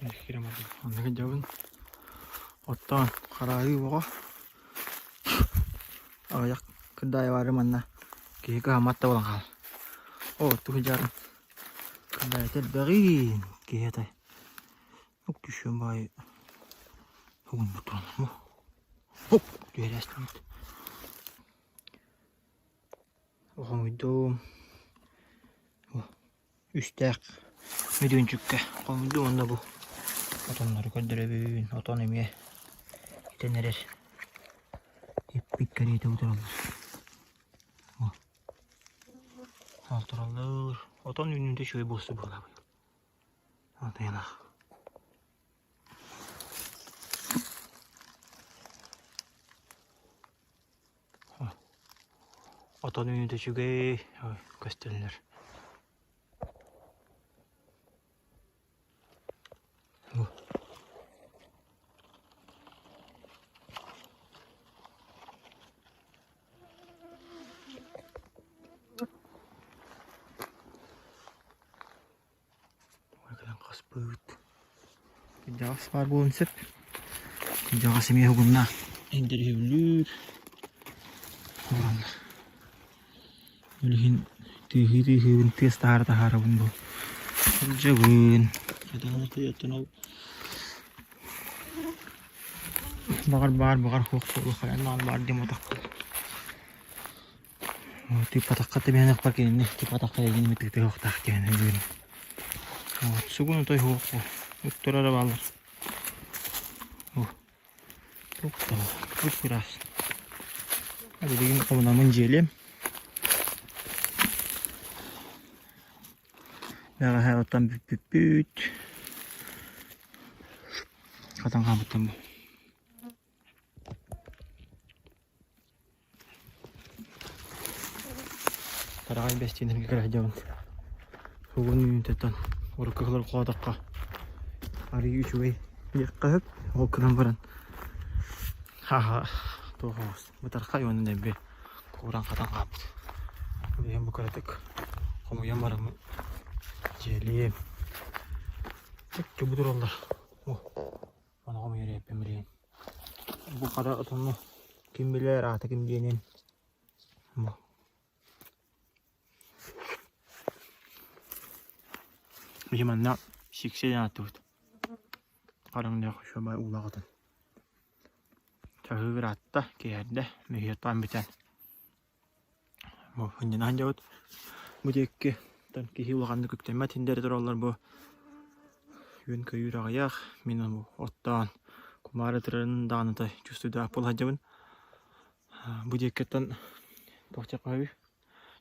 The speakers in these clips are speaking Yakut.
Онно сылдьабын. Оттоон хараайыы оҕо аҕыйах кырдаайы баары манна киһи кыһаммат да буолан хаалар. Оо тугу дьаарын кырдаайыта элбэҕиин киһи атай Ук түшүөн баайы угуннук туран Хоп түһэрээстибит. Хомуйдум. Үстээх мүдүөнчүккэ хомуйдум уонна бу отоннору көрдөрөбүн. Отон эмиэ итэн эрэр. Иппит кэриэтэ утараллар. Ол тураллар. Отон үүнүүтэ үчүгэй буолсу буолабын. Атыылах. Отон үүнүүтэ үчүгэй көстөллөр. Кэлэн хаспыт. Кырдьаҕас баар буолуон сөп. Кырдьаҕас эмиэ угунна. Интэриэһиргиир. Ураннар. Ол иһин тыаһыы-тыаһыыбын тыас таһаара таһаарабын бу. Сылдьабын. Оттон ол баҕар баар, баҕар суох буолуо хайаан даҕаны баар диэн буотахпын. Тыыппатахха тэбиэхпэр кинини тыыппатахха эйигин эмиэ тыытыахтаах диэн өйдүүрүм. Вот сугун отой суох уттара эрэ бааллар. Туох ыраас. Билигин хомунаммын дьиэлиэм. Бэҕэһээ оттон бүппүппүт. Хатан хаалбыттан бу. Тараҕай бэстиинэргэ кэлэ сылдьабын. Сугун үүнтэттэн урукку кылар хоотоххо арыый үчүгэй диэххэ сөп. Ол гынан баран хаха туох оҕус бытархай уонна дэлби кууран хатан хаалбыт. Билигин бу кыратык хомуйан бараммын дьиэлиэм. Чугу тураллар. Ону хомуйар эппин билигин. Бу хара отону ким билэр, аата ким диэнин. Бу. Биһи манна сиксе диэн ааттыыбыт. Хараҥнаах үчүгэй уулаах отон. Чаһыы ыраатта, киэһэрдэ, мүһүөттаан бүтэн. Бу иннинэ сылдьабыт. Бу диэки киһи улаханнык үктэммэт индэрэ тураллар бу үөн-көйүүр аҕыйах. Мин оттоон кумаар ытырарын даҕаныта чувствуйдаах буола сылдьабын. Бу диэкиттэн туох диэххэ сөбүй?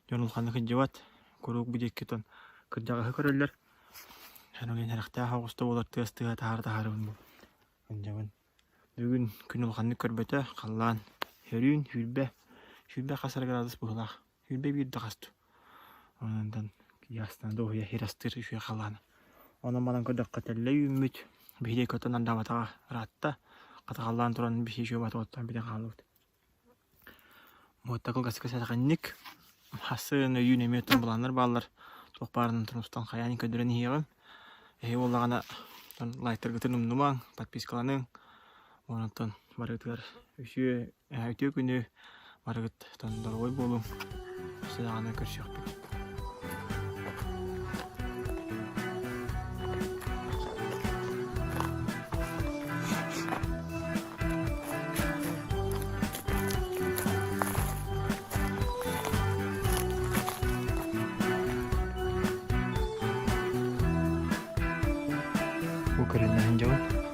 Дьон улаханнык сылдьыбат. Куруук бу диэкиттэн кырдьаҕаһы көрөллөр. Аны сэрэхтээх оҕус да буолар тыас тыаһа таһаара таһаарабын бу сылдьабын. Бүгүн күн улаханнык көрбөтө, халлаан сөрүүн, 20, 20 хас эрэ градус быһыылаах. 21 да хас дуу. Онон ясна дуоһуйа хирастыыр үчүгэй халлаана. Онон манан көрдөххө тэллэй үүммүт, биһиги көтөн ардаабатаҕа ыраатта. Хата халлаан туран биһиги үчүгэй батыгыттан бүтэн хааллыбыт. Буотта кылгастык сэрэхинник хасын өйүүн эмиэ оттон былааннар бааллар. Туох баарынан тумустан хайаан көрдөрөн иһиэҕим. Эһи буоллаҕына лайктаргытын умнумаҥ, подпискаланыҥ. Онтон барыгытыгар үтүө үтүө күнү барыгыт доруобай буолуҥ. Өссө даҕаны көрсүөхпүт. Бу көрүннэһин дьон.